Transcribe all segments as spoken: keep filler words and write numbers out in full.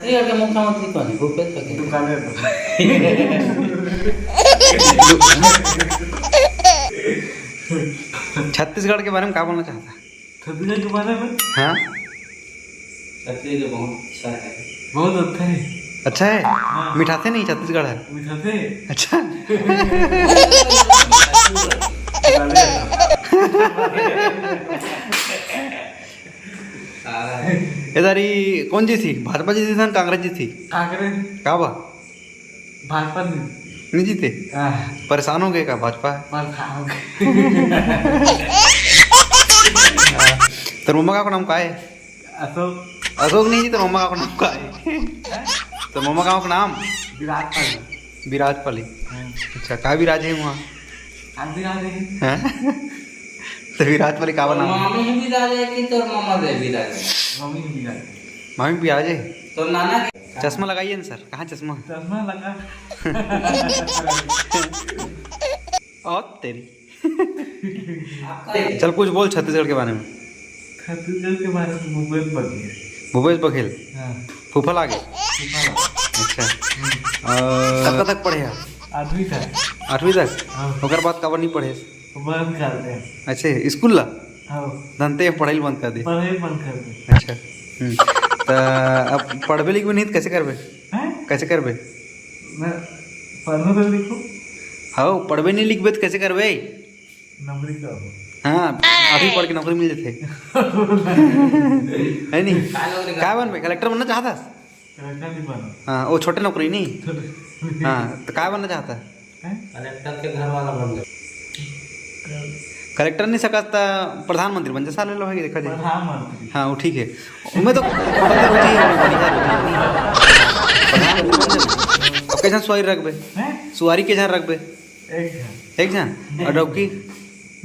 छत्तीसगढ़ के मुख्यमंत्री कौन है? भूपेश बघेल। दुकान है तो। छत्तीसगढ़ के बारे में का बोलना चाहता है? छत्तीसगढ़ के बारे में? हाँ। छत्तीसगढ़ बहुत अच्छा है। बहुत अच्छा है। अच्छा है? हाँ। मिठाते नहीं छत्तीसगढ़ है? मिठाते? अच्छा। दुकान है तो। इधर ही कौन जीती, भाजपा जीती ना कांग्रेस जीती? कांग्रेस। का बा? भाजपा नहीं। नहीं जीते? हाँ। परेशान हो गए का भाजपा? परेशान हो गए। हाँ। तो मम्मा का नाम का है? अशोक। अशोक नहीं जी, तो मम्मा का नाम का है? तो मम्मा का नाम? विराट पाली। विराट पाली। हाँ। अच्छा, का विराज है वहाँ? आप विराज है। हाँ? तो विराट पाली का नाम? मामी ही विराज है कि तोर मम्मा दे विराज है? मम्मी ही विराज है। मामी विराज है। तो नाना के चश्मा लगाइए ना सर। कहाँ चश्मा? चश्मा लगा। और तेरी। चल, कुछ बोल छत्तीसगढ़ के बारे में। छत्तीसगढ़ के बारे में भूपेश बघेल। भूपेश बघेल। हाँ। फूफा लागे। फूफा लागे। अच्छा। हम्म। और कब तक पढ़े हैं? आठवीं तक। आठवीं तक? हाँ। ओकर बाद काबर नहीं पढ़े? बंद कर दे। अच्छा, स्कूल ला? हाँ। धनते पढ़ाई बंद कर दे। पढ़ाई बंद कर दे। अच्छा। हम्म। त अब पढ़बे लिखबे नहीं तो कैसे करबे? हैं? कैसे करबे? मैं पढ़ो तो लिखो। हाँ, पढ़बे नहीं लिखबे तो कैसे करबे? नौकरी करो। हाँ, अभी पढ़ के नौकरी मिल जाते। है नहीं? का बनबे? कलेक्टर बनना चाहता? कलेक्टर नहीं बना। हाँ, वो छोटे नौकरी नहीं। हाँ, तो का बनना चाहता? हैं? कलेक्टर के घर वाला बन गए। कलेक्टर नहीं सकत त प्रधानमंत्री बन जा, साले लोग है, देखा जाए। प्रधानमंत्री। हाँ, वो ठीक है। मैं तो होटल में रोटी है, बढ़िया रोटी है। प्रधानमंत्री बन जा। अब कैसन सुवारी रखबे? हैं? सुवारी के जन रखबे? एक जन। एक जन? और डौकी?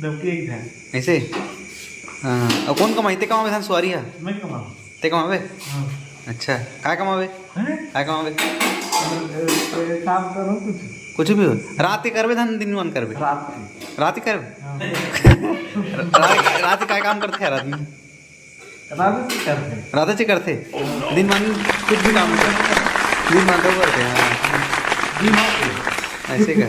डौकी एक जन। ऐसे? हाँ, और कौन कमाई? ते कमावे धान सुवारी है? मैं कमाऊँ। ते कमावे? हाँ। अच्छा, काय कमावे? हैं? काय कमावे? ए, ए, काम करो कुछ। कुछ भी हो। रात के करबे धान, दिन मन करबे? रात के। रात के करबे? हाँ। रात, रात के काय काम करते हैं रात में? रात के करते। रात के करते? दिन मन कुछ भी काम नहीं करते। दिन मन तो करते हैं, हाँ। दिन में। ऐसे का?